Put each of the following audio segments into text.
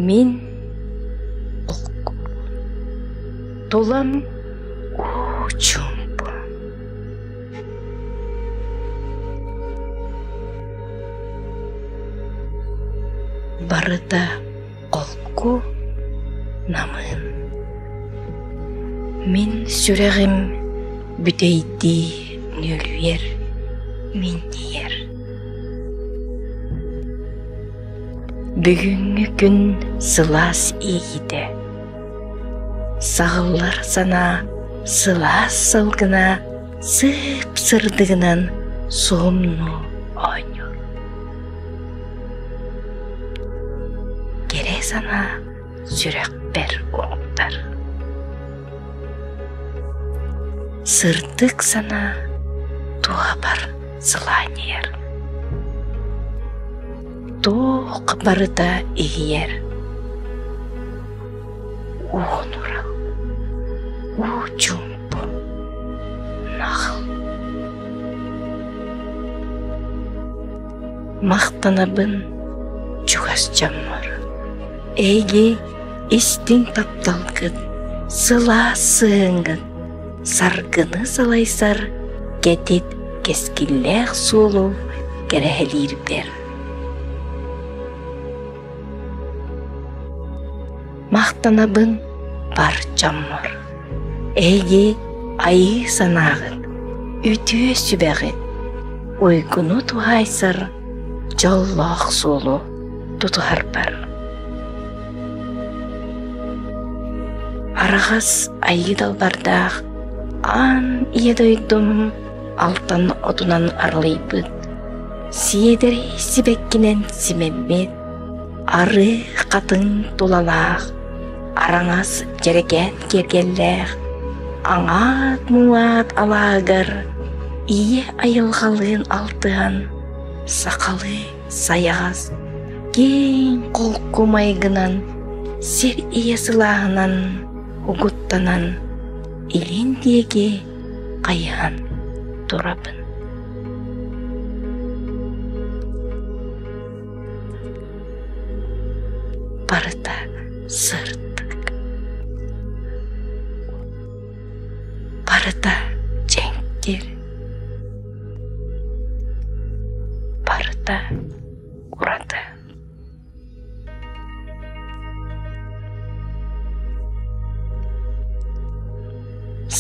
Мин холкубун, тулам уу чуумпу. Барыта холку, намыын. Мин сүрэҕим бүтэйдии нүөлүйэр, минньийэр. Бүгүҥҥү күн сылаас иэйиитэ, саҕыллар санаа сылаас сылгына сып-сырдыгынан суһумнуу оонньуур. Кэрэ санаа сүрэхпэр уһуктар. Сырдык санаа туһабар сылаанньыйар. Туох барыта иһийэр. Уунурал, уу чуумпу, наҕыл. Махтанабын чугас дьоммор. Эйги истиҥ тапталгыт, сылаас сыһыаҥҥыт саргыны салайсар кэтит кэскиллээх суолу кэрэһэлиирбэр. Махтанабын бар дьоммор. Эһиги айыы санааҕыт, үтүө сүбэҕит, уйгуну туһаайсар дьоллоох суолу тутуһарбар. Араҕас айыы далбардаах аан ийэ дойдум алтан отунан аралыйбыт, сиэдэрэй сибэккинэн симэммит, арыы хатыҥ тулалаах, араҥас дьэрэкээн киэргэллээх, аҥаат-муҥаат алааһыгар ийэ айылҕалыын алтыһан, сахалыы сайаҕас, киэҥ холку майгынан, сир ийэ сылааһынан угуттанан, илин диэки хайыһан турабын. Барыта сырдык. Барыта дьэҥкир. Барыта ураты.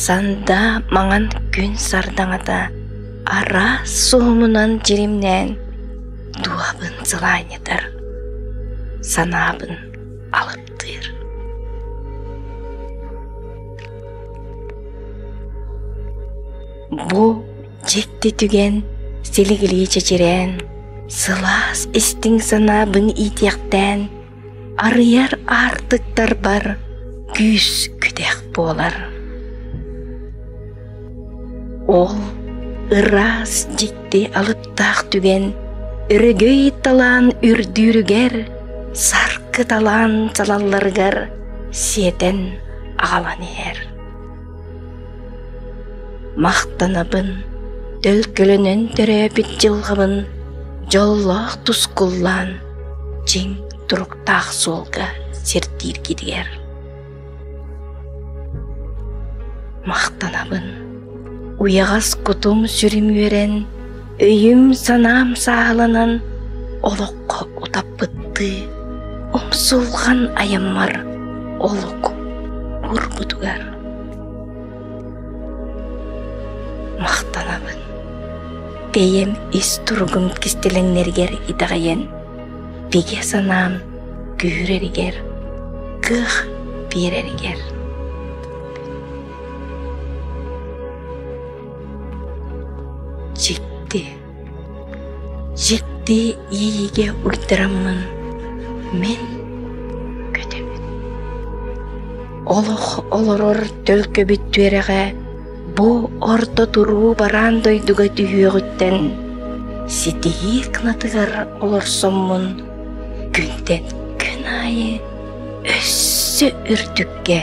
Сандаа маҥан күн сардаҥата араас суһумунан дьиримнээн дууһабын сылаанньытар, санаабын алыптыыр. Бу дьикти түгэн силигилии чэчирээн, сылаас истиҥ санаабын иитиэхтээн, арыйар аартыктарбар күүс-күдэх буолар. Ол ыраас дьикти алыптаах түгэн өрөгөй талаан үрдүүрүгэр, саргы талаан салалларыгар сиэтэн аҕалан иһэр. Махтанабын, төлкөлөнөн төрөөбүт дьылҕабын дьоллоох тускуллаан дьиҥ туруктаах суолга сирдииргитигэр. Махтанабын, уйаҕас кутум-сүрүм үөрэн, өйүм-санаам сааһыланан олоххо утаппыттыы умсулҕан айаммар олук уурбутугар. Махтанабын, бэйэм ис туругум кистэлэҥнэригэр итэҕэйэн, бигэ санаам күүһүрэригэр, кыах биэрэригэр. Дьикти, дьикти иэйиигэ уйдараммын мин көтөбүн. Олох олорор төлкөбүт түөрэҕэ бу орто туруу бараан дойдуга түһүөҕүттэн ситиһии кынатыгар олорсоммун күнтэн күн аайы өссө үрдүккэ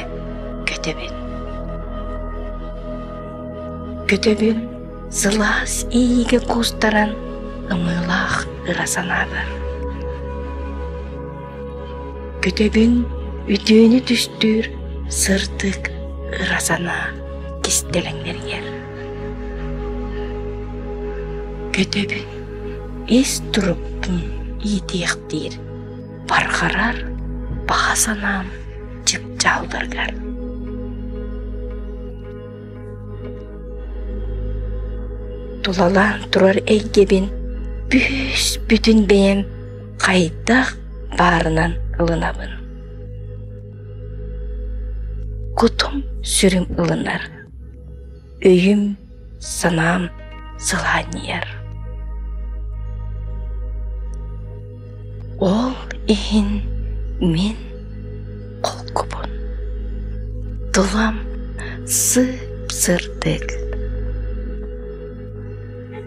көтөбүн. Көтөбүн сылаас иэйиигэ куустаран ымыылаах ыра санаабар. Көтөбүн үтүөнү түстүүр сырдык ыра санаа кистэлэҥнэригэр. Көтөбүн ис турукпун иитиэхтиир барҕарар баҕа санаам чыпчаалларыгар. Тулалаан турар эйгэбин бүүс-бүтүн бэйэм хайдах баарынан ылынабын. Кутум-сүрүм ылынар, өйүм-санаам сылаанньыйар. Ол иһин мин холкубун, тулам сып-сырдык.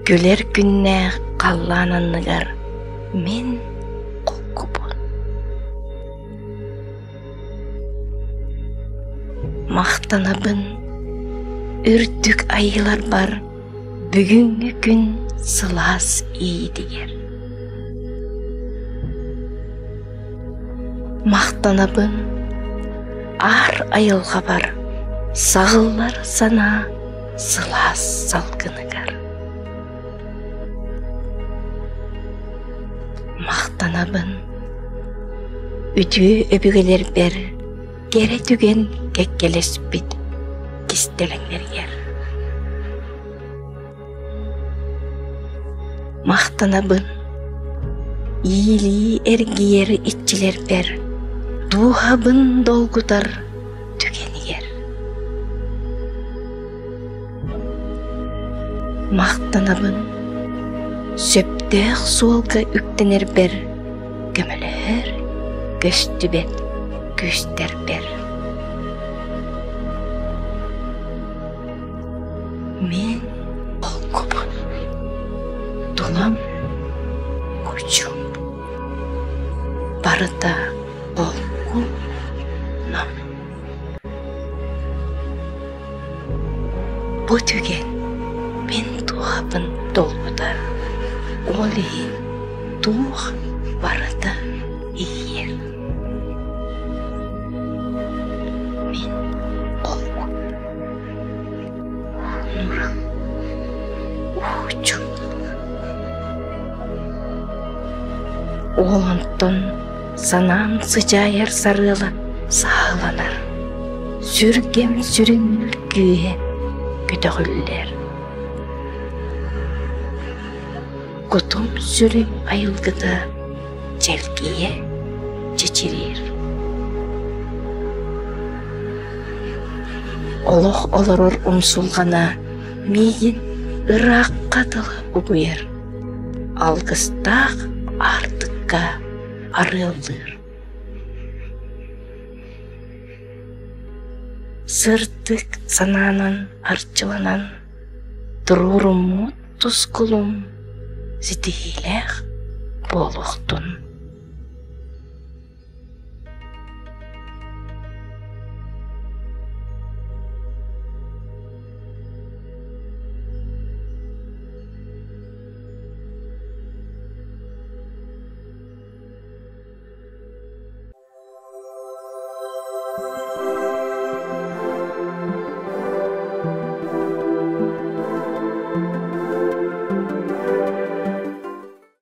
Күлэр күннээх халлаан анныгар мин холкубун. Махтанабын үрдүк айыыларбар бүгүҥҥү күн сылаас иитигэр. Махтанабын аар айылҕабар саҕыллар санаа сылаас салгыныгар. Махтанабын үтүө өбүгэлэрбэр кэрэ түгэн кэккэлэспит кистэлэҥнэригэр. Махтанабын иилии эргийэр иччилэрбэр дууһабын долгутар түгэнигэр. Махтанабын сөптөөх суолга үктэнэрбэр көмөлөһөр көстүбэт күүстэрбэр. Мин холкубун, тулам кучум, барыта холку нам. Бу түгэн мин дууһабын долгутар, ол иһин туох барыта иһийэр. Мин холку нурал уучум. Ол онтон санаам сыдьаайар сарыала сааһыланар, сүргэм сүрүннүүр күүһэ көтөҕүллэр. Кутум-сүрүм айылгыта чэлгийэ чэчириир. Олох олорор умсулҕана миигин ыраахха дылы угуйар, алгыстаах аартыкка арыаллыыр. Сырдык санаанан арчыланан туруоруммут тускулум ситиһиилээх буолуохтун.